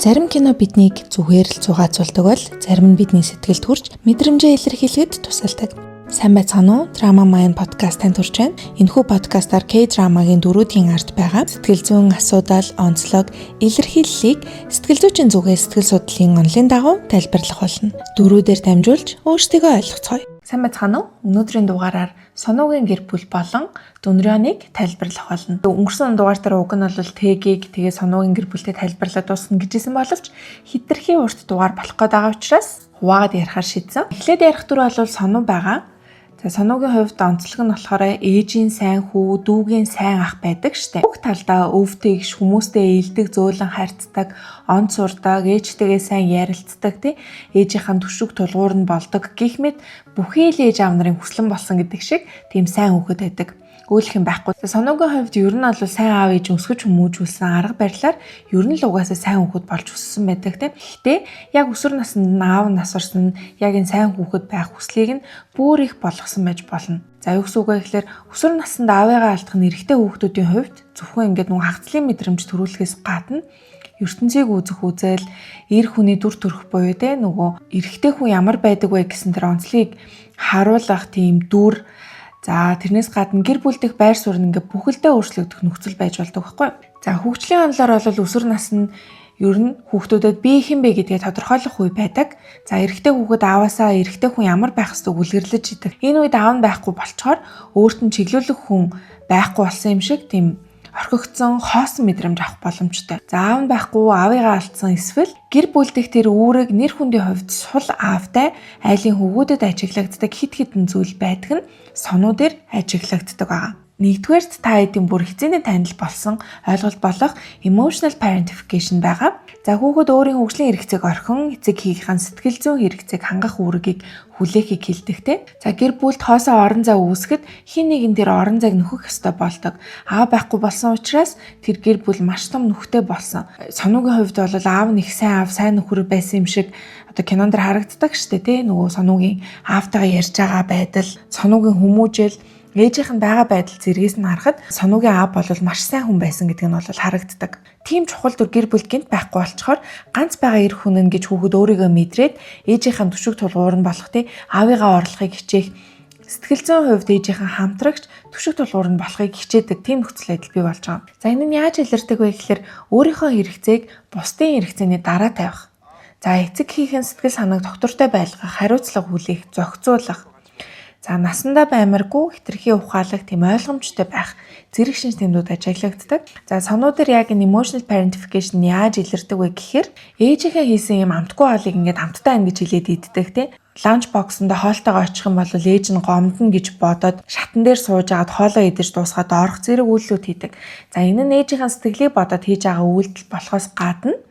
Зарим кино биднийг зүгээр л зугаацуулдаг бол зарим нь бидний сэтгэлд хүрч мэдрэмжээ илэрхийлэхэд тусалдаг. Сайн байцгаана уу? Drama Mind podcast танд хүрч байна. Энэхүү подкастаар K-drama-гийн дөрүүдийн ард байгаа сэтгэл зүйн асуудал, онцлог, илэрхийллийг сэтгэл зүйчийн зүгээс сэтгэл судлалын онолын дагуу тайлбарлах болно. Дөрүүдээр дамжуулж өөрсдийгөө ойлгоцгоё. Сайн байцгаана уу? Өнөөдрийн дугаараар Сонугийн гэр бүл болон Дүнрёныг тайлбарлах болно. Өнгөрсөн дугаар дээр уг нь бол Тэгийг тэгээ Сонугийн гэр бүлтэй тайлбарлаад дуусна гэжсэн боловч хитрхи урт дугаар болох гээд байгаа учраас хуваагаад ярихаар шийдсэн. Эхлээд ярих дүр бол Сону байгаа. За Сонугийн хувьд онцлог нь болохоор ээжийн сайн хүү, дүүгийн сайн ах байдаг штэ. Бүх талдаа өвтгш, хүмүүстэй ээлдэг, зөөлөн харьцдаг, он сурдаг, ээжтэйгээ сайн ярилцдаг тий. Ээжийнхэн түшиг тулгуур нь болдог гэх мэт бүхий л ээж аав нарын хүслэн болсон гэдэг шиг тийм сайн хүүхэд байдаг өөлөх юм байхгүй. Сонугийн хувьд ер нь бол сайн аав ээж өсгөж хүмүүжүүлсэн арга барилаар ер нь л угаасаа сайн хүүхэд болж өссөн байдаг тийм. Гэхдээ яг өсвөр наснд нь аав нас орсон нь яг энэ сайн хүүхэд байх хүслийг нь бүр их болгосон байж болно. За юу гэсэн үг вэ гэхээр өсвөр наснд аавыгаа алдах нь эрэгтэй хүүхдүүдийн хувьд зөвхөн ингээд нүг хагцлын мэдрэмж төрүүлэхээс гадна ертөнцийг үзэх үзэл, эр хүний дүр төрх буюу те нөгөө эрэгтэй хүн ямар байдаг вэ гэсэн тэр онцлогийг харуулах тийм дүр. За тэрнээс гадна гэр бүл дэх байр суурь нь ингээ бүхэлдээ өөрчлөгдөх нөхцөл байж болдог байхгүй. За хөгжлийн онолоор бол өсвөр нас нь ер нь хүүхдүүдэд би хэн бэ гэдгээ тодорхойлох үе байдаг. За эрэгтэй хүүхэд ааваасаа эрэгтэй хүн ямар байх ёстойг үлгэрлэж идэг. Энэ үед аав нь байхгүй болчоор өөрт нь чиглүүлэх хүн байхгүй болсон юм шиг тийм орхигдсон хоосон мэдрэмж авах боломжтой. За аав нь байхгүй, аавыгаа алдсан эсвэл гэр бүл дэх тэр үүрэг нэр хүндийн хувьд сул аавтай айлын хөвгүүдэд ажиглагддаг хит хитэн зүйл байдаг нь сонуу дээр ажиглагддаг байгаа. Нэгдүгээрт та хэдийн бүр хэзээний танил болсон ойлголт болох emotional parentification байгаа. За хүүхэд өөрийн хөгжлийн хэрэгцээг орхин эцэг хийхин сэтгэл зүйн хэрэгцээг хангах үүргийг хүлээхийг хэлдэг те. За гэр бүлд хоосоо орон зай үүсгэхэд хин нэгэн тэр орон зайг нөхөх ёстой болдог. Аав байхгүй болсон учраас тэр гэр бүл маш том нүхтэй болсон. Сонугийн хувьд бол аав нь их сайн аав, сайн нөхөр байсан юм шиг одоо кинон дэр харагддаг штэ те. Нөгөө Сонугийн аавтайгаа ярьж байгаа байдал, Сонугийн хүмүүжил ээжийнх нь байгаа байдал зэргээс нь харахад Сонугийн аав бол маш сайн хүн байсан гэдэг нь бол харагддаг. Тийм чухал дүр гэр бүлд гинт байхгүй болчоор ганц байгаа эр хүн нь гэж хүүхэд өөрийгөө мэдрээд ээжийнхэн түшиг тулгуур нь болох тий аавыгаа орлохыг хичээх сэтгэл зүйн хувьд ээжийнхэн хамтрагч түшиг тулгуур нь болохыг хичээдэг тийм нөхцөл байдал бий болж байгаа. За энэ нь яаж илэрдэг вэ гэхээр өөрийнхөө хэрэгцээг бусдын хэрэгцээний дараа тавих. За эцэг хийхэн сэтгэл санааг доктортой байлгах, хариуцлага хүлээх, зохицуулах. За насандаа баймаргүй хитрхи ухаалаг тийм ойлгомжтой байх зэрэг шинж тэмдүүд ажиглагддаг. За сонуу дээр яг энэ emotional parentification яаж илэрдэг вэ гэхээр ээжийнхээ хийсэн юм амтгүй хоолыг ингээд амттай байна гэж хэлээд иддэг тийм. Ланч боксонд хоолтойгоо очих юм бол ээж нь гомдно гэж бодоод шатан дээр сууж агаад хоолоо идэж дуусгаад орох зэрэг үйлдэлүүд хийдэг. За энэ нь ээжийнхээ сэтгэлийг бодоод хийж байгаа үйлдэл болохоос гадна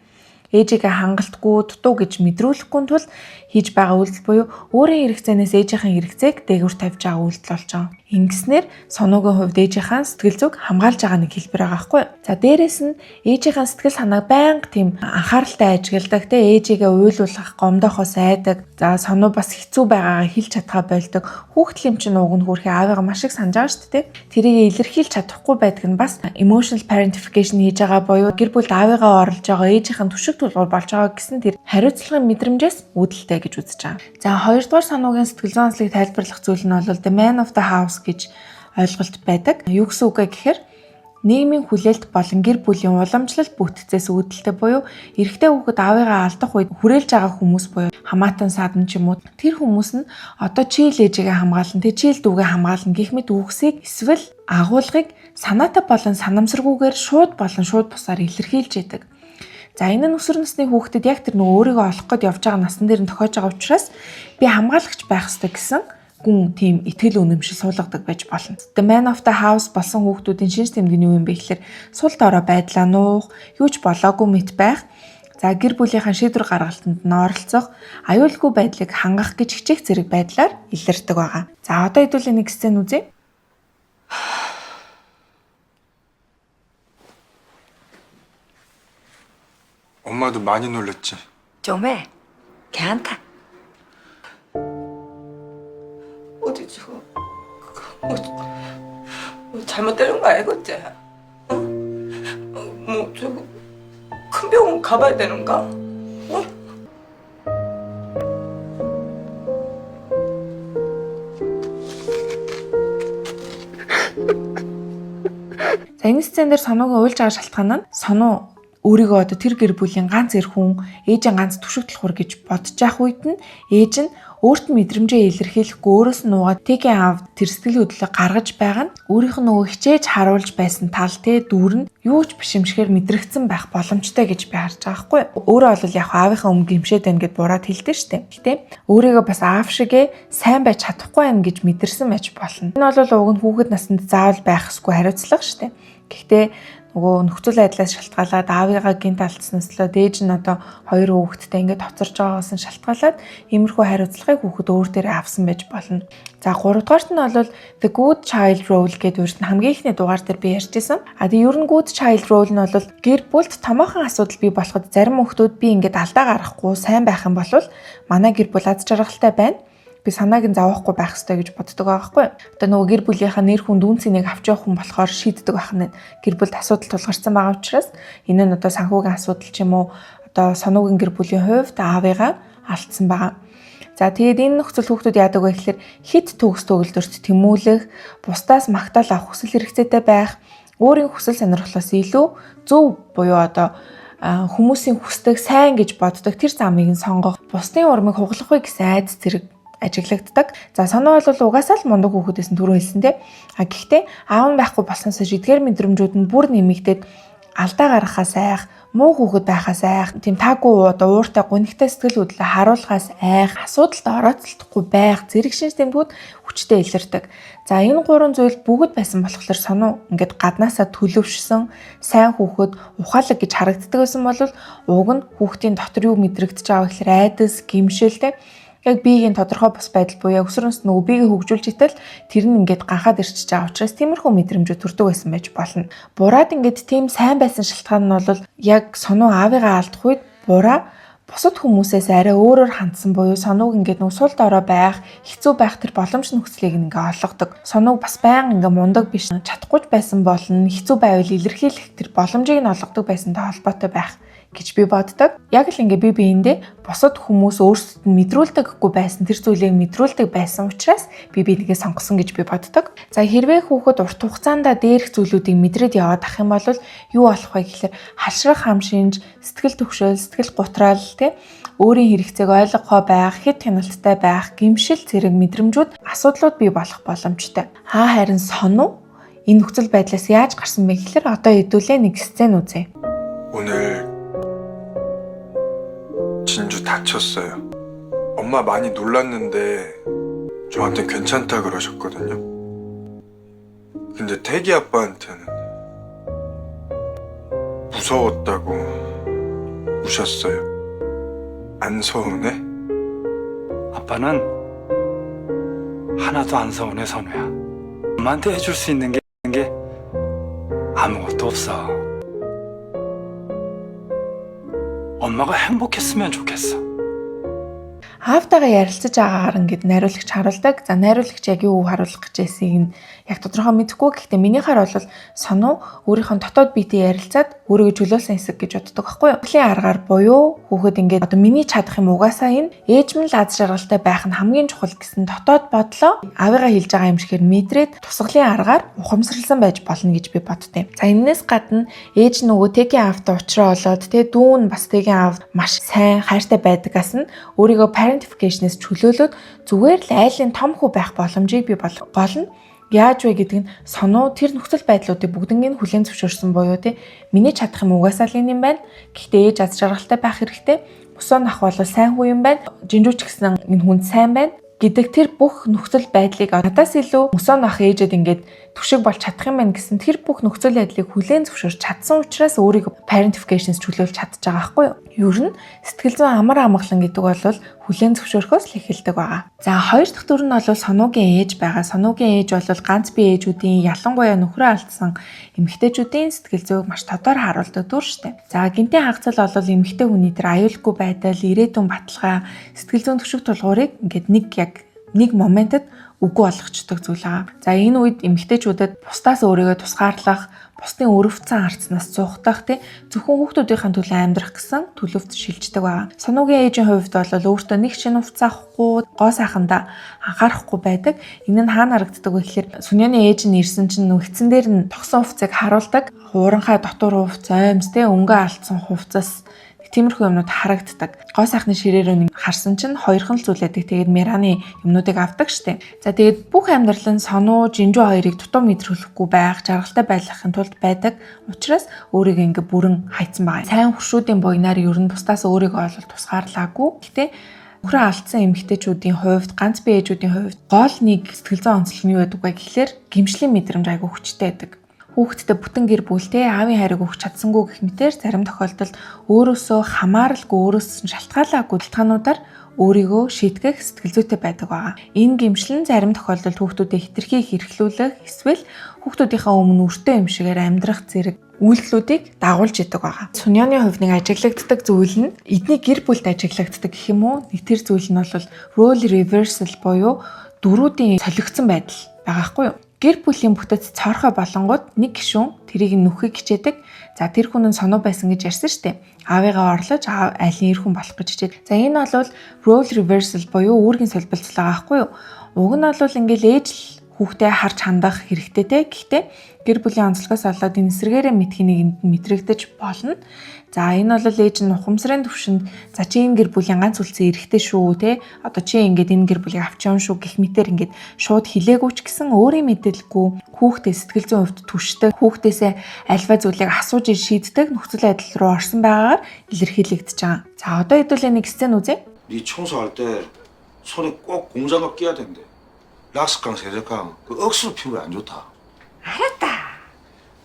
ээжигээ хангалтгүй дутуу гэж мэдрүүлэхгүй тул хийж байгаа үйлдэл буюу өөрийн хэрэгцээнээс ээжийнхээ хэрэгцээг дээгүүр тавьж байгаа үйлдэл болж байгаа. Ингэснээр Сонугийн хувьд ээжийнхээ сэтгэл зүг хамгаалж байгаа нэг хэлбэр байгаа байхгүй юу? За дээрэс нь ээжийнхээ сэтгэл санааг байнга тийм анхааралтай ажигладаг те ээжигээ уйлуулах, гомдоохоос айдаг. За Сону бас хэцүү байгаагаа хэлж чадхаа болдог. Хүүхдэл юм чинь уг нь хөөрхий аавыгаа маш их санаж байгаа шүү дээ. Тэрийг илэрхийлж чадахгүй байдаг нь бас emotional parentification хийж байгаа буюу гэр бүлд аавыгаа орлож байгаа ээжийнхэн түшиг тулгуур болж байгаа гэсэн тэр хариуцлагын мэдрэмжээс үүдэлтэй гэж үзэж байгаа. За хоёрдугаар Сонугийн сэтгэл зүйн онцлогийг тайлбарлах зүйл нь бол the man of the house гэж ойлголт байдаг. Юу гэсэн үг вэ гэхээр нийгмийн хүлээлт болон гэр бүлийн уламжлалт бүтцээс үүдэлтэй буюу эрэгтэй хүүхэд аавыгаа алдах үед хүрээлж байгаа хүмүүс буюу хамаатан садан ч юм уу тэр хүмүүс нь одоо чи л ээжигээ хамгаална тэ чи л дүүгээ хамгаална гэх мэт үгсийг эсвэл агуулгыг санаатай болон санамсаргүйгээр шууд болон шууд бусаар илэрхийлж яадаг. За энэ нь өсвөр насны хүүхдэд яг тэр нөгөө өөрийгөө олох гээд явж байгаа насан дээр нь тохиож байгаа учраас би хамгаалагч байх ёстой гэсэн гүн тийм итгэл үнэмшил суулгадаг байж болно. The man of the house болсон хүүхдүүдийн шинж тэмдэг нь юу юм бэ гэхээр сул дорой байдлаа нуух, юу ч болоогүй мэт байх, за гэр бүлийнхаа шийдвэр гаргалтанд нь оролцох, аюулгүй байдлыг хангах гэж хичээх зэрэг байдлаар илэрдэг байгаа. За одоо хэдүүлээ нэг сцен үзье. 엄마도 많이 놀랬지. 좀 해. 걔한테. 어디 저거 뭐, 뭐 잘못 때린 거 알겠지? 어? 뭐 저거 큰 병원 가봐야 되는가? 어? За, энэ сцен дээр Сонугийн уйлж байгаа шалтгаан нь Сону өөрийгөө одоо тэр гэр бүлийн ганц эр хүн, ээжийн ганц түшиг талхур гэж бодож явах үед нь ээж нь өөрт нь мэдрэмжээ илэрхийлэхгүй өөрөөс нь нуугаад Тэгийн аав тэр сэтгэл хөдлөлөө гаргаж байгаа нь өөрийнх нь нөгөө хичээж харуулж байсан тал те дүр нь юу ч биш юм шигээр мэдрэгдсэн байх боломжтой гэж би харж байгаа байхгүй. Өөрөө бол яг аавынхаа өмнө гэмшээд байна гэд бураад хэлдэг штэ. Гэтэ өөрийгөө бас аав шигээ сайн байж чадахгүй байна гэж мэдэрсэн байж болно. Энэ бол уг нь хүүхэд наснд заавал байх ёсгүй хариуцлага штэ. Гэхдээ нөгөө нөхцөл байдлаас шалтгаалаад, аавыгаа гэнэт алдсанаас л ээж нь одоо хоёр хүүхэдтэй ингээд хоцорж байгаагаас нь шалтгаалаад иймэрхүү хариуцлагыг хүүхэд өөр дээр авсан байж болно. За, гуравдугаарт нь бол the good child role гэдэг үрд нь хамгийн эхний дугаар дээр би ярьжсэн. А тэгээ ер нь good child role нь бол гэр бүлд томоохон асуудал бий болоход зарим хүүхдүүд би ингээд алдаа гаргахгүй сайн байх юм бол манай гэр бүл аз жаргалтай байна, би санааг нь зовоохгүй байх ёстой гэж боддог байгаа байхгүй. Одоо нөгөө гэр бүлийнхаа нэр хүнд үнэ цэнийг авч явах хүн болохоор шийддэг байх нь. Гэр бүлд асуудал тулгарсан байгаа учраас энэ нь одоо санхүүгийн асуудал ч юм уу, одоо Сонугийн гэр бүлийн хувьд аавыгаа алдсан байгаа. За, тэгээд энэ нөхцөл хүүхдүүд яадаг вэ гэхээр хэт төгс төгөлдөрт тэмүүлэх, бусдаас магтаал авах хүсэл хэрэгцээтэй байх, өөрийн хүсэл сонирхлоос илүү зөв буюу одоо хүмүүсийн хүсдэг, сайн гэж боддог тэр замыг нь сонгох, бусдын урмыг хугалахгүй гэсэн айдас зэрэг ажиглагддаг. За, Сону бол угаасаа л мундаг хүүхэд байсан, түрүү хэлсэн те. А гэхдээ аав нь байхгүй болсноос хойш эдгээр мэдрэмжүүд нь бүр нэмэгдээд алдаа гаргахаас айх, муу хүүхэд байхаас айх, тийм таагүй одоо ууртай гунигтай сэтгэл хөдлөлөө харуулахаас айх, асуудалд орооцолдохгүй байх зэрэг шинж тэмдгүүд хүчтэй илэрдэг. За, энэ гурван зүйл бүгд байсан болохоор Сону ингээд гаднаасаа төлөвшсөн, сайн хүүхэд, ухаалаг гэж харагддаг байсан бол уг нь хүүхдийн дотор юу мэдрэгдэж байгаа вэ гэхээр айдас, гэмшил те, яг биеийн тодорхой бус байдал буюу өсвөр наснд нөгөө биеийг хөгжүүлж итэл тэр нь ингээд ганхаад ирчихэж байгаа учраас тиймэрхүү мэдрэмжүүд төрдөг байсан байж болно. Бураад ингээд тийм сайн байсан шалтгаан нь бол яг Сону аавыгаа алдах үед Бураа бусад хүмүүсээс арай өөрөөр хандсан буюу Сонуг ингээд нөгөө сул дорой байх, хэцүү байх тэр боломж нөхцөлийг ингээ олгодог. Сонуг бас байнга ингээ мундаг биш, чадахгүй ч байсан болно, хэцүү байвал илэрхийлэх тэр боломжийг нь олгодог байсантай холбоотой байх гэж би боддог. Яг л ингээ би биендээ бусад хүмүүс өөрсдөд нь мэдрүүлдэггүй байсан тэр зүйлийг мэдрүүлдэг байсан учраас би бинийгээ сонгосон гэж би боддог. За, хэрвээ хүүхэд урт хугацаанд дээрх зүйлүүдийг мэдрээд яваад ах юм бол юу болох вэ гэхээр хашрах хам шинж, сэтгэл түгшэл, сэтгэл гутраал тий, өөрийн хэрэгцээг ойлгохоо байх, хэт хяналттай байх, гэмшил зэрэг мэдрэмжүүд, асуудлууд бий болох боломжтой. Хаа харин Сону энэ нөхцөл байдлаас яаж гарсан бэ гэхээр одоо хэдүүлээ нэг сцен үзье. 오늘 진주 다쳤어요. 엄마 많이 놀랐는데 저한텐 괜찮다 그러셨거든요. 근데 태기 아빠한테는 무서웠다고 우셨어요. 안 서운해? 아빠는 하나도 안 서운해, 선우야. 엄마한테 해줄 수 있는 게 아무것도 없어. 엄마가 행복했으면 좋겠어. Аавтайгаа ярилцаж байгаагаар ингээд найруулагч харуулдаг. За, найруулагч яг юу харуулах гэж байсыг нь яг тодорхой мэдэхгүй. Гэхдээ минийхаар бол Сону өөрийнх нь дотоод биетэй ярилцаад өөрийгөө чөлөөлсөн хэсэг гэж боддог байхгүй юу? Хөлийн аргаар буюу хүүхэд ингээд одоо миний чадах юм угаасаа энэ ээж минь л аз жаргалтай байх нь хамгийн чухал гэсэн дотоод бодлоо аавыгаа хэлж байгаа юм шигээр мэдрээд тусгалын аргаар ухамсарласан байж болно гэж би боддог. За, энэнээс гадна ээж нөгөө Тэгийн аавтай уулзраа олоод тэ дүү нь бас Тэгийн аав маш сайн хайртай байдагаас нь өөрийгөө parentification-ээс чөлөөлөөд зүгээр л айлын том хүү байх боломжийг бий болох. Гол нь яаж вэ гэдэг нь Сону тэр нөхцөл байдлуудыг бүгднийг хүлээн зөвшөөрсөн буюу тий, миний чадах юм угаасаа л энэ юм байна. Гэхдээ ээж аз жаргалтай байх хэрэгтэй. Мөсөн ах бол сайн хүү юм байна. Жинжүү ч гэсэн энэ хүнд сайн байна гэдэг тэр бүх нөхцөл байдлыг надаас илүү Мөсөн ах ээжэд ингээд түшиг болж чадах юм байна гэсэн тэр бүх нөхцөл байдлыг хүлээн зөвшөөрч чадсан учраас өөрийгөө parentification-с чөлөөлж чадж байгаа байхгүй юу? Ер нь сэтгэл зүйн амар амгалан гэдэг бол хүлээн зөвшөөрөхөөс л эхэлдэг байгаа. За, хоёр дахь дүр нь бол Сонугийн ээж байгаа. Сонугийн ээж бол ганц бие ээжүүдийн, ялангуяа нөхрөө алдсан эмэгтэйчүүдийн сэтгэл зүйг маш тодор харуулдаг дүр штэ. За, гэнэтийн хагацал бол эмэгтэй хүний тэр аюулгүй байдал, ирээдүйн баталгаа, сэтгэл зүйн түшиг тулгуурыг ингээд нэг яг нэг моментод үгүй болгочдөг зүйл аа. За, энэ үед эмэгтэйчүүдэд бусдаас өөрийгөө тусгаарлах, бусдын өрөвдсөн харцнаас зугтах, тий, зөвхөн хүүхдүүдийн төлөө амьдрах гэсэн төлөвт шилждэг байгаа. Сонугийн ээжийн хувьд бол өөртөө нэг шинэ хувцас авахгүй, гоо сайхандаа анхаарахгүй байдаг. Энэ нь хаана харагддаг вэ гэхээр Сүнёны ээж нь ирсэн чинь нүгцэн дээр нь тогсон хувцсыг харуулдаг. Хуранхай дотор хувцас, оймс, тий, өнгө алдсан хувцас, тиймэрхүү юмнууд харагддаг. Гоо сайхны ширээ рүү нэг харсан чинь хоёрхан л зүйл байдаг. Тэгээд Мираны юмнуудыг авдаг штэ. За, тэгээд бүх амьдрал нь Сонуу, Жинжүү хоёрыг дутуу мэдрүүлэхгүй байх, жаргалтай байлгахын тулд байдаг. Учраас өөрийгөө ингээ бүрэн хайцсан байгаа. Сайн хөршүүдийн буйнаар ер нь бусдаас өөрийгөө бол тусгаарлаагүй. Гэтэ нөхрөө алдсан эмэгтэйчүүдийн хувьд, ганц бие ээжүүдийн хувьд гол нэг сэтгэл зүйн онцлог нь юу байдаг вэ гэхлээр гэмшлийн мэдрэмж айгүй хүчтэй байдаг. Хүүхэдтэй, бүтэн гэр бүлтэй аавын хайрыг өгч чадсангүй гэх мэтээр зарим тохиолдолд өөрөөсөө хамааралгүй, өөрөөс нь шалтгаалаагүй шалтгаануудаар өөрийгөө шийтгэх сэтгэл зүйтэй байдаг байгаа. Энэ гэмшил нь зарим тохиолдолд хүүхдүүдэд хэтэрхий хэрэглүүлэх эсвэл хүүхдүүдийнхээ өмнө өртөө юм шигээр амьдрах зэрэг үйлдэлүүдийг дагуулж идэг байгаа. Суньоны хувьд нэг ажиглагддаг зүйл нь эдний гэр бүлд ажиглагддаг гэх юм уу? Нэг тэр зүйл нь бол role reversal буюу дүрүүдийн солигдсон байдал байгаа байхгүй юу? Гэр бүлийн бүтэц цоорхой болонгууд нэг гишүүн тэрийг нь нүхийг хичээдэг. За, тэр хүн нь Сонуу байсан гэж ярьсан шүү дээ. Аавыгаа орлож айлын эр хүн болох гэж хичээд. За, энэ бол role reversal буюу үүргийн солбилцол байгаа байхгүй юу? Уг нь бол ингээл ээж л хүүхдээ харж хандах хэрэгтэй те. Гэхдээ гэр бүлийн онцлогоос болоод энэ эсрэгээрээ мэдхийн нэгэнд нь мэдрэгдэж болно. За, энэ бол ээж нь ухамсарын төвшөнд за, чи энэ гэр бүлийн ганц үлдсэн эрэгтэй шүү те. Одоо чи ингээд энэ гэр бүлийг авч явна шүү гэх мэтэр ингээд шууд хэлээгүй ч гэсэн өөрийн мэдээлгүй хүүхдээ сэтгэл зүйн хувьд түшдэг, хүүхдээсээ альва зүйлийг асууж ир шийддэг нөхцөл байдал руу орсон байгаагаар илэрхийлэгдэж байгаа. За, одоо хэдүүлээ нэг сцен үзье. 네 청소할 때 손에 꼭 고무장갑 끼야 된대. 락스강 세제강 그 억수로 피부에 안 좋다. 알았다.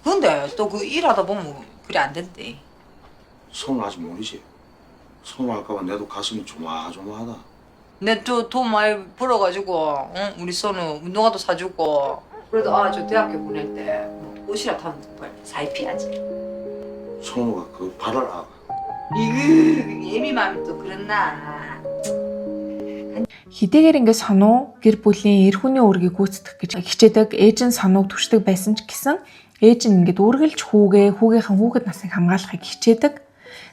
근데 또 그 일하다 보면 그래 안 된대. 손을 아직 모르지. 손을 할까봐 내도 가슴이 조마조마하다. 내 또 돈 많이 벌어가지고, 응? 우리 선우 운동화도 사주고 그래도 아 저 대학교 보낼 때 뭐 옷이라 타면 사이피야지. 선우가 그 발을 아가. 이그 예미 마음이 또 그랬나. Хэдийгээр ингээд Сонуу гэр бүлийн эр хүний үүргийг гүйцэтгэх гэж хичээдэг, ээж нь Сонууг түшдэг байсан ч гэсэн ээж нь ингээд үргэлж хүүгээ, хүүгийнхэн хүүхэд насыг хамгаалахыг хичээдэг.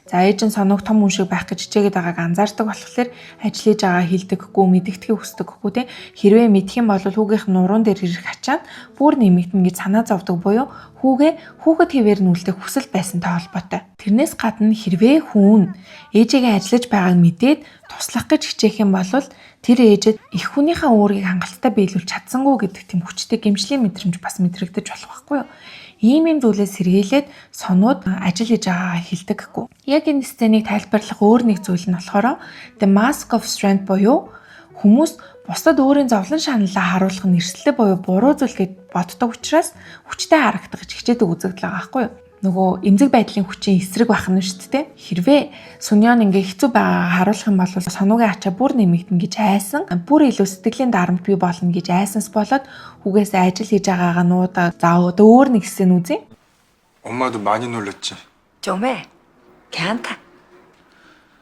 За, ээж нь Сонууг том хүн шиг байх гэж хичээгээд байгааг анзаардаг болохоор ажил хийж байгаа хэлдэггүй, мэдэгдэхийг хүсдэггүй те. Хэрвээ мэдэх юм бол хүүгийнх нь нуруун дээр ирэх ачаа нь бүр нэмэгдэнэ гэж санаа зовдөг буюу хүүгээ хүүхэд хэвээр нь үлдэх хүсэл байсантай холбоотой. Тэрнээс гадна хэрвээ хүн ээжигээ ажиллаж байгааг мэдээд туслах гэж хичээх юм бол тэр ээжэд эх хүнийхээ үүргийг хангалттай биелүүлж чадсангүй гэдэг тийм хүчтэй гэмшлийн мэдрэмж бас мэдрэгдэж болох байхгүй юу? Ийм юм зүйлээс сэргийлээд Сонууд ажил хийж байгаагаа хэлдэггүй. Яг энэ сценийг тайлбарлах өөр нэг зүйл нь болохоор The Mask of Strength буюу хүмүүс бусдад өөрийн зовлон шаналлаа харуулах нь эрсдэлтэй буюу буруу зүйл гэж боддог учраас хүчтэй харагдах гэж хичээдэг үзэгдэл байгаа байхгүй юу? Нөгөө эмзэг байдлын хүчийн эсрэг байх нь шүү дээ. Хэрвээ Сүнён ингээ хэцүү байгаагаа харуулах юм бол Сонуугийн ачаа бүр нэмэгдэнэ гэж айсан, бүр илүү сэтгэлийн дарамт бий болно гэж айсанс болоод хүүгээс ажил хийж байгаагаа нуудаг. За, одоо өөр нэг хэсэг нь үзье. 엄마도 많이 놀랬지? 좀해. 걔한테.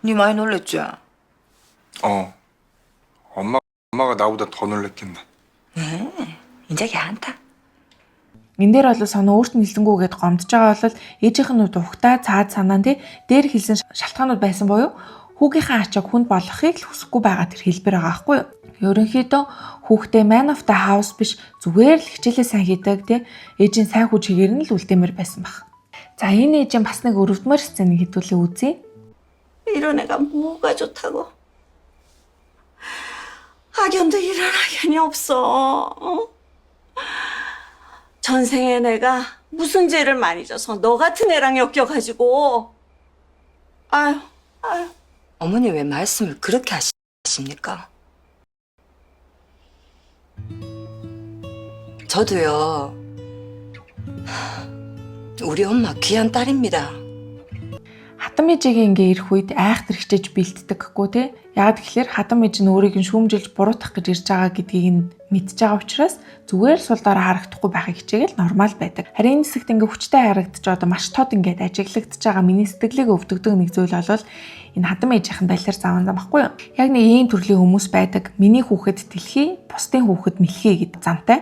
니 많이 놀랬지? 어. 엄마가 나보다 더 놀랬겠네. 네. 이제 걔한테. Энэ дээр бол Сонуу өөрт нь хэлсэнгүү гэд гомдож байгаа бол ээжийнх нь хувьд ухтаа цаад санаа тий дээр хэлсэн шалтгаанууд байсан буюу хүүгийнхээ ачааг хүнд болгохыг л хүсэхгүй байгаа тэр хэлбэр байгаа байхгүй юу? Ерөнхийдөө хүүхдээ man of the house биш, зүгээр л хичээлээ сайн хийдэг тий ээжийн сайн хүн чигээр нь л үлдээмэр байсан баг. За, энэ ээжийн бас нэг өрөвдмөр сценийг хэдүүлээ үзье. 이런 애가 뭐가 좋다고? 학연도 이런 학연이 없어. 어? 전생에 내가 무슨 죄를 많이 져서 너 같은 애랑 엮여가지고 아유, 아유. 어머니 왜 말씀을 그렇게 하십니까? 저도요. 우리 엄마 귀한 딸입니다. Хатан ээжигээ ингээ ирэх үед айхтар хичээж бэлддэг гэхгүй те. Яг тэгэхээр хатан ээж нь өөрийг нь шүүмжилж буруутгах гэж ирж байгаа гэдгийг нь мэдж байгаа учраас зүгээр сул дорой харагдахгүй байхыг хичээгээл нормал байдаг. Харин энэ хэсэгт ингээ хүчтэй харагдаж одоо маш тод ингээд ажиглагдж байгаа миний сэтгэлийг өвдөгдөг нэг зүйл бол энэ хадам ээжийнхэн балиар заван зам баггүй юу? Яг нэг ийм төрлийн хүмүүс байдаг. Миний хүүхэд дэлхий, бусдын хүүхэд мэлхий гэдэг замтай.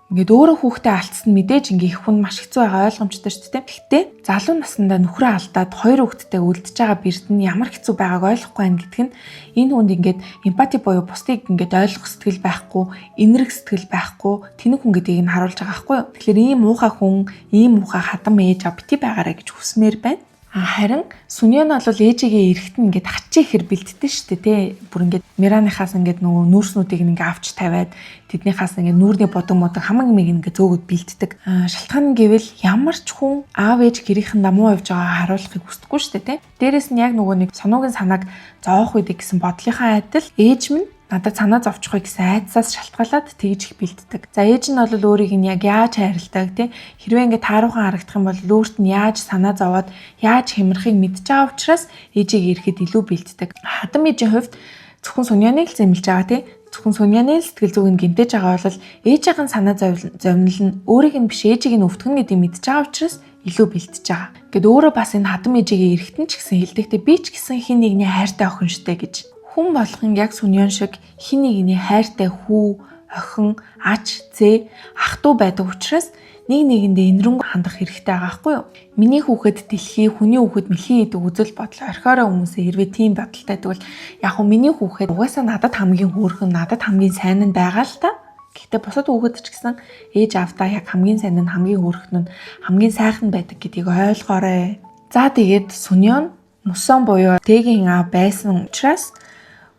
Ингээд өөрөө хүүхдээ алдсан мэдээж ингээ их хүн маш хэцүү байгаа ойлгомжтой шүү дээ. Гэхдээ залуу насндаа нөхрөө алдаад хоёр хүүхэдтэй үлдэж байгаа бэрд нь ямар хэцүү байгааг ойлгохгүй байна гэдг нь энэ хүнд ингээд эмпати буюу бусдыг ингээд ойлгох сэтгэл байхгүй, энэрэг сэтгэл байхгүй тэнэг хүн гэдгийг нь харуулж байгаа байхгүй юу. Тэгэхээр ийм муухай хүн, ийм муухай хадам ээж бити байгаарэ гэж хүсмээр байна. Харин Сүньон бол ээжигээ эрэхт нь ингээд хачи ихэр бэлддэг шүү дээ тий. Бүр ингээд Мираныхаас ингээд нөгөө нүүрснүүдийг ингээд авч тавиад тэднийхаас ингээд нүүрний бодог модог хамаг миг ингээд зөөгöd бэлддэг. Шалтгаан нь гэвэл ямар ч хүн аав ээж гэрийнхэндээ муу явж байгааг харуулахыг хүсдэггүй шүү дээ тий. Дээрээс нь яг нөгөө нэг сонуугийн санааг зоох үйдэг гэсэн бодлынхаа адил ээж минь надад санаа зовчих гэсэн айдсаас шалтгаалаад тэгж их бэлддэг. За ээж нь бол өөрийг нь яг яаж хайрладаг тий хэрвээ ингээд тааруухан харагдах юм бол өөрт нь яаж санаа зовоод яаж хямрахыг мэдж байгаа учраас ээжийг ирэхэд илүү бэлддэг. Хадам ээжийн хувьд зөвхөн Сүньяныг л зэмлэж байгаа тий зөвхөн Сүньяны л сэтгэл зүг нь гинтэж байгаа бол ээжийнх нь санаа зовнил нь өөрийг нь биш ээжийг нь өвтгөн гэдгийг мэдж байгаа учраас илүү бэлтэж байгаа. Гэт өөрөө бас энэ хадам ээжигээ эрэхтэн ч гэсэн хэлдэгтэй би ч гэсэн хин нэгний хайртай охин штэ гэж. Хүн болгон яг Сүньон шиг хин нэгний хайртай хүү, охин, ач, зээ, ах トゥ байдаг учраас нэг нэгэндээ энэрэнгүй хандах хэрэгтэй байгаа байхгүй юу? Миний хүүхэд дэлхий, хүний хүүхэд мэлхий гэдэг үзэл бодол орхиороо хүмүүсээ хэрвээ тийм бодолтой тэгвэл яг хөө миний хүүхэд угаасаа надад хамгийн хөөрхөн, надад хамгийн сайн нь байгаа л та. Гэхдээ бусад хүүхэд ч гэсэн ээж аавдаа яг хамгийн сайн нь, хамгийн хөөрхөн нь, хамгийн сайхан байдаг гэдгийг ойлгоорой. За тэгээд Сүньон мусон буюу тэгийн аав байсан учраас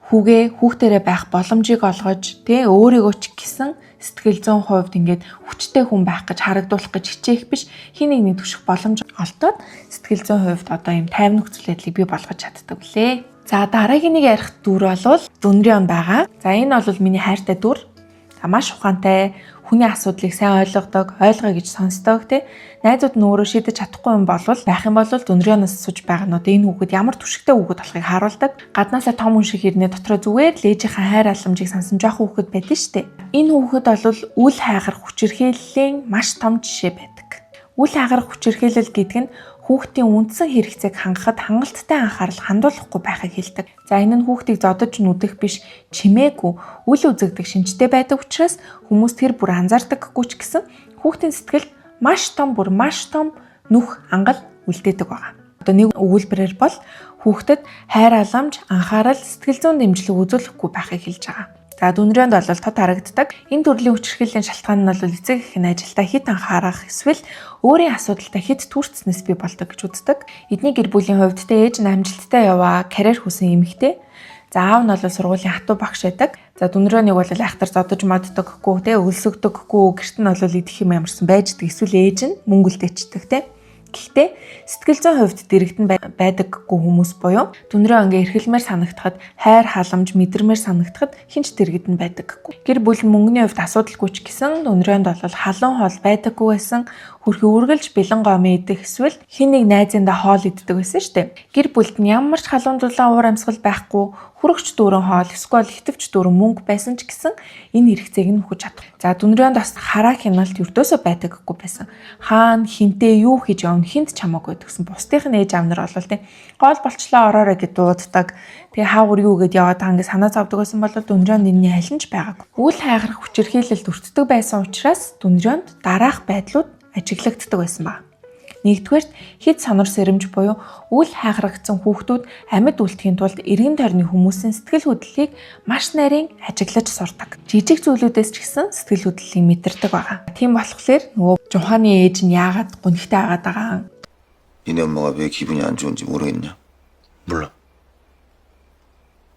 хүүгээ хүүхдэрээ байх боломжийг олгож тий өөрийгөө ч гэсэн сэтгэл зүйн хувьд ингээд хүчтэй хүн байх гэж харагдуулах гэж хичээх биш хин нэгний түших боломж олдоод сэтгэл зүйн хувьд одоо ийм тайван нөхцөл байдлыг бий болгож чаддаг лээ. За дараагийн нэг ярих дүр бол Дүнрион байгаа. За энэ бол миний хайртай дүр. За маш ухаантай, хүний асуудлыг сайн ойлгодог, ойлгоё гэж сонсдог тий. Найзууд нь өөрөө шийдэж чадахгүй юм бол байх юм бол Дүнрионоос асууж байгаа нь одоо энэ хүүхэд ямар түшигтэй хүүхэд болохыг харуулдаг. Гаднаасаа том хүн шиг ирнэ дотроо зүгээр л ээжийнхээ хайр халамжийг сансан жоохон хүүхэд байдаг штэ. Энэ хүүхэд бол үл хайгар хүчирхийллийн маш том жишээ байдаг. Үл хайгар хүчирхийлэл гэдэг нь хүүхдийн үндсэн хэрэгцээг хангахад хангалттай анхаарал хандуулахгүй байхыг хэлдэг. За энэ нь хүүхдийг зодож нүдэх биш чимээгүй үл үзэгдэх шинжтэй байдаг учраас хүмүүс тэр бүр анзаардаггүй ч гэсэн хүүхдийн сэтгэлд маш том бүр маш том нүх ангал үлдээдэг байгаа. Одоо нэг өгүүлбэрээр бол хүүхдэд хайр халамж, анхаарал, сэтгэл зүйн дэмжлэг үзүүлэхгүй байхыг хэлж байгаа. За дүнрээнд бол тод харагддаг. Энэ төрлийн хүчирхийллийн шалтгаан нь бол эцэг эх нь ажилдаа хит анхаарах эсвэл өөрийн асуудалтай хит түүртснээс бий болдог гэж үздэг. Эдний гэр бүлийн хувьд тэ ээж нь амжилттай яваа, карьер хүсэн эмэгтэй. За аав нь бол сургуулийн хатуу багш байдаг. За дүнрөөнийг бол айхтар зодож моддоггүй тэ өлсөгдөггүй гэрт нь бол идэх юм ямарсан байждаг. Эсвэл ээж нь мөнгө үлдээчдэг тэ. Гэхдээ сэтгэл зүйн хувьд дэрэгдэн байдаггүй хүмүүс буюу дүнрээ ингээ эрхэлмээр санагдахад хайр халамж мэдэрмээр санагдахад хинч дэрэгдэн байдаггүй. Гэр бүл мөнгөний хувьд асуудалгүй ч гэсэн дүнрээнд бол халуун хоол байдаггүй байсан. Хөрхи үргэлж бэлэн гомын идэх эсвэл хин нэг найзындаа хоол иддэг байсан шүү дээ. Гэр бүлд нь ямар ч халуун дулаан уур амьсгал байхгүй хүрэгч дүүрэн хоол эсвэл ихэвч дүүрэн мөнгө байсан ч гэсэн энэ хэрэгцээг нь хүч чадах. За дүнрээнд бас хараа хяналт ердөөсөө байдаггүй байсан. Хаана хинтээ юу хийж явна хинт чамаагүй гэсэн бусдынх нь ээж аав нар болол тийм гол болчлоо ороорой гэд дууддаг. Тэгээ хаагур юу гэд яваад байгаа ингээ санаа зовдөг байсан бол дүнрээнд энэний аль нь ч байгаагүй. Үл хайграх хүчирхийлэлд өртдөг байсан учраас дүнрээнд дараах байдлууд ажиглагддаг байсан ба. Нэгдүгээрт хэд сонор сэрэмж буюу үл хайхрагдсан хүүхдүүд амьд үлдэхийн тулд эргэн тойрны хүмүүсийн сэтгэл хөдлөлийг маш нарийн ажиглаж сурдаг. Жижиг зүйлүүдээс ч гэсэн сэтгэл хөдлөлийг мэдэрдэг байгаа. Тийм болохоор нөгөө Жуханы ээж нь яагаад гунигтай агаад байгаа юм? 니네 엄마가 왜 기분이 안 좋은지 모르겠냐? 몰라.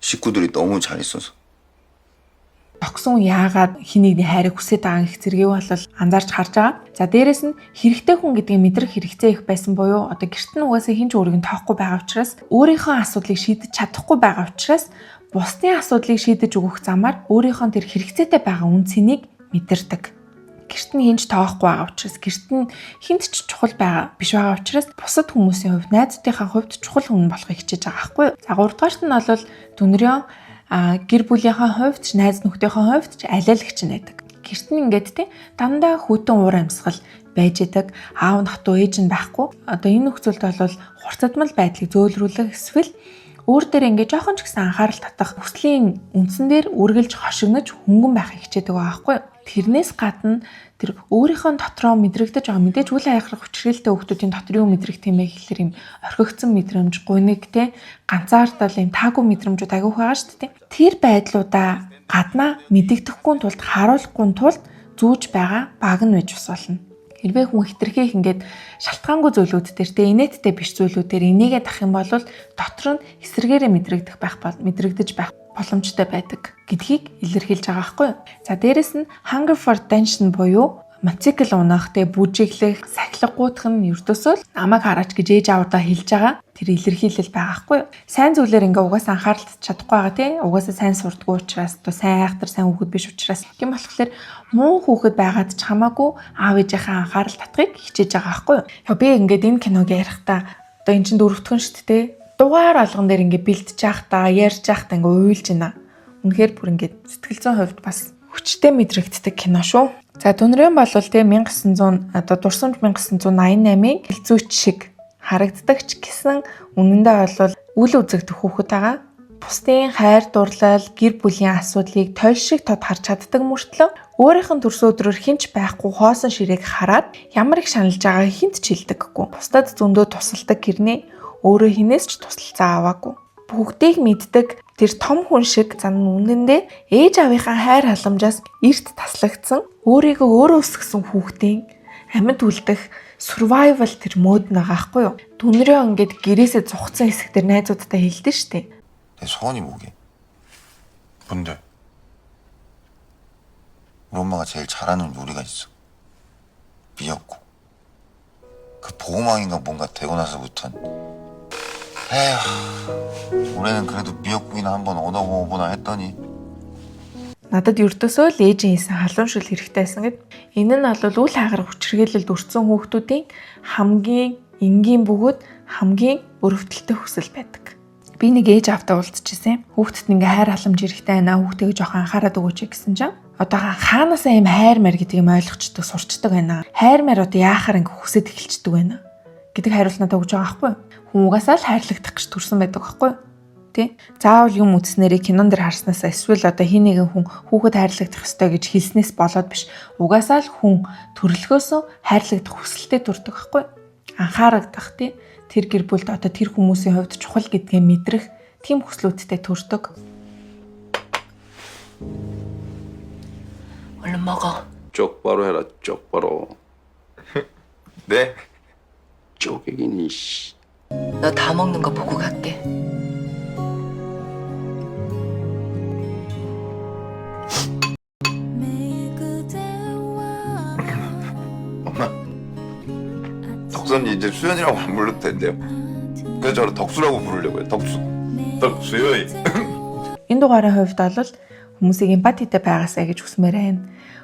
식구들이 너무 잘 있어서. Тогсон яагаад хин нэгний хайрыг хүсэж байгаа гэх зэргийг бол анзаарч харж байгаа. За дээрэс нь хэрэгтэй хүн гэдгийг мэдрэх хэрэгцээ их байсан буюу одоо гэрт нь угаасаа хин ч өөрийг нь тоохгүй байгаа учраас өөрийнхөө асуудлыг шийдэж чадахгүй байгаа учраас бусдын асуудлыг шийдэж өгөх замаар өөрийнхөө тэр хэрэгцээтэй байгаа үн цэнийг мэдэрдэг. Гэрт нь хинч тоохгүй байгаа учраас гэрт нь хинт ч чухал байгаа биш байгаа учраас бусад хүмүүсийн хувьд найзуудынхаа хувьд чухал хүн болохыг хичээж байгаа байхгүй юу. За гуравдугаарт нь бол дүнрийн гэр бүлийнхээ хувьд ч найз нөхдийнхээ хувьд ч алиалагч нь байдаг. Гэрт нь ингээд те дандаа хүйтэн уур амьсгал байж идэг. Аав нь хатуу, ээж нь байхгүй. Одоо энэ нөхцөлд бол хурцадмал байдлыг зөөлрүүлэх эсвэл өөр дээр ингээд жоохон ч гэсэн анхаарал татах хүслийн үндсэн дээр үргэлж хошигнож хөнгөн байхыг хичээдэг байгаа байхгүй юу? Тэрнээс гадна тэр өөрийнхөө дотроо мэдрэгдэж байгаа мэдээж үл хайхрах хүчрэлтэй хүмүүсийн дотор юу мэдрэгдэх юм бэ гэхэлэр юм орхигдсон мэдрэмж, гуниг те ганцаардал юм таагүй мэдрэмжүүд агиух байгаа шүү дээ. Тэр байдлуудаа гаднаа мэдэгдэхгүй тулд харуулахгүй тулд зүүж байгаа баг нь байж бас болно. Хэрвээ хүн хитрхийх ингээд шалтгаангүй зүйлүүд дээр те инээдтэй биш зүйлүүдээр энийгээ дах юм бол дотор нь эсрэгээрээ мэдрэгдэх байх бол мэдрэгдэж байх боломжтой байдаг гэдгийг илэрхийлж байгаа байхгүй юу. За дээрэс нь hunger for attention буюу мотоцикл унах, те бүжиглэх, сахилгагуутах нь ердөөсөө л намайг хараач гэж ээж аавдаа хэлж байгаа тэр илэрхийлэл байгаа байхгүй юу. Сайн зүйлээр ингээ угаасаа анхаарал татж чадахгүй байгаа те. Угаасаа сайн сурдаггүй учраас, одоо сайн айхтар сайн хүүхэд биш учраас. Тийм болохоор муу хүүхэд байгаад ч хамаагүй аав ээжийнхээ анхаарал татахыг хичээж байгаа байхгүй юу. Яа би ингээд энэ киног ярихдаа одоо эн чинь дөрөвдүгэн шүү дээ. Дугаар алган дээр ингээ бэлтэж байхдаа, ярьж байхдаа ингээ уйлж байна. Үнэхээр бүр ингээд сэтгэл зүйн хувьд бас хүчтэй мэдрэгддэг кино шүү. За Дүнрэн бол те 1900 одоо дурсамж 1988-ийн хилцүүч шиг харагддаг ч гэсэн үнэндээ бол үл үзэгдэх хүүхэд байгаа. Бусдын хайр дурлал, гэр бүлийн асуудлыг тойл шиг тод харж чаддаг мөртлөө өөрийнх нь төрсөн өдрөөр хинч байхгүй хоосон ширээг хараад ямар их шаналж байгааг хинт ч хэлдэггүй. Бусдад зөндөө тусалдаг гэрнээ өөрөө хинээс ч тусалцаа аваагүй. Бүгдийг мэддэг тэр том хүн шиг зан үнэндээ ээж аавынхаа хайр халамжаас эрт таслагдсан өөрийгөө өөрөө өсгөсөн хүүхдийн амьд үлдэх survival тэр мод нэг аахгүй юу. Дүнрээ ингээд гэрээсээ зугцсан хэсэг дээр найзуудтай хэлдэж штэ. 내 소원이 뭐게? 뭔데? 우리 엄마가 제일 잘하는 요리가 있어. 미역국. 그 보호망인가 뭔가 되고 나서부턴 에휴, 올해는 그래도 미역국이나 한번 얻어먹어보나 했더니 Надад ердөөсөө л ээжийн хийсэн халуун шүл хэрэгтэй байсан гэд. Энэ нь бол үл хагарах хүчирхийлэлд өртсөн хүүхдүүдийн хамгийн энгийн бөгөөд хамгийн өрөвдөлтөй хүсэл байдаг. Би нэг ээж аавтай уулзчихсан. Хүүхдэд ингээ хайр халамж хэрэгтэй байна. Хүүхдээ жоохон анхаарал өгөөч гэсэн чинь одоо хаанаасаа юм хайр мэр гэдэг юм ойлгочдөг, сурчдаг байна. Хайр мэр одоо яахаар ингээ хүсэж эхэлчдэг байна гэдэг хариулт надад өгч байгаа байхгүй юу? Хүн угаасаа л хайрлагдах гэж төрсэн байдаг байхгүй юу? Тэ? Заавал юм үзснээрээ кинон дээр харснаас эсвэл одоо хин нэгэн хүн хүүхэд хайрлагдах ёстой гэж хэлснээс болоод биш. Угаасаа л хүн төрөлхөөсөө хайрлагдах хүсэлтэд төрдөг байхгүй юу? Анхаарагдах тий тэр гэр бүлд одоо тэр хүмүүсийн хувьд чухал гэдгээ мэдрэх тийм хүслүүдтэй төрдөг. 얼른 먹어. 쪽바로 해라 쪽바로. 네? 쪼개기니 씨. 너 다 먹는 거 보고 갈게. 엄마 덕선이 이제 수연이라고 안 불러도 된대요. 그래서 저를 덕수라고 부르려고요. 덕수. 덕수요. Энэ дугаарын хувьд бол хүмүүсийг эмпатитэй байгаасай гэж хүсмээр байна.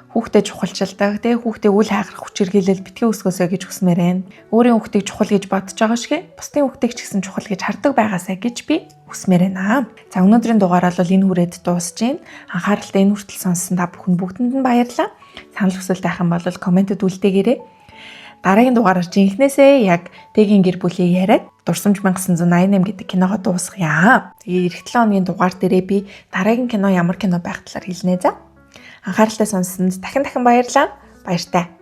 Хүүхдээ чухалчилдаг, тэ хүүхдээ үл хайграх хүчирхийлэл битгий өсгөөсэй гэж хүсмээр байна. Өөрийн хүүхдийг чухал гэж бодож байгаа шиг бусдын хүүхдийг ч гэсэн чухал гэж хардаг байгаасай гэж би хүсмээр байна. За өнөөдрийн дугаар бол энэ хүрээд дуусж байна. Анхааралтай энэ хүртэл сонссон та бүхэн бүгдэнд нь баярлалаа. Санал хүсэлт байх юм бол комментэд үлдээгээрэй. Дараагийн дугаараар жинхнээсээ яг Тэгийн гэр бүлийг яриад Дурсамж 1988 гэдэг киногоо дуусгая. Тэгээ эх 7 хоногийн дугаар дээрээ би дараагийн кино ямар кино байх талаар хэлнэ за. Анхааралтай сонссонд дахин дахин баярлалаа. Баяртай.